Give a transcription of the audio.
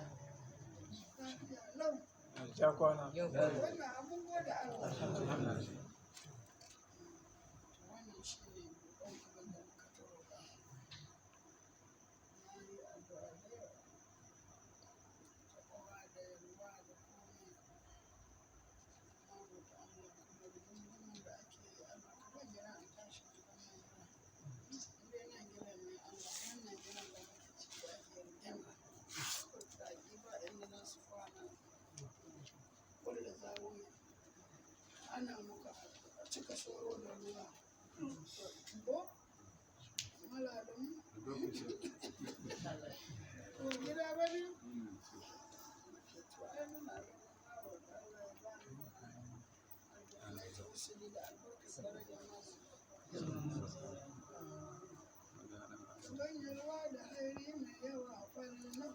gida. Lafiya lau. Ja kwana. Wannan abun gode Allah. Wannan shi ne babban abin da muka ta roƙa. Na yi addu'a da yawa. Ta ƙawa da yalwa da komai. Na roƙi Allah kuma rigingimun da ake yi, Allah ka bar gidan a tashi gidan nan gidan. In dai nan gidan ne Allah, wannan gidan da muke ciki ake rigima. Baƙi ba inda za su kwana. Kulle zawiya. Ana muka cika soro da ruwa. Ko? Malamin ko gida ba ne? To ai muna roƙon Allah ya ba mu addu'a mai tawassuli da albarkar darajar malam. Don yalwa da hairi mai yawa fal na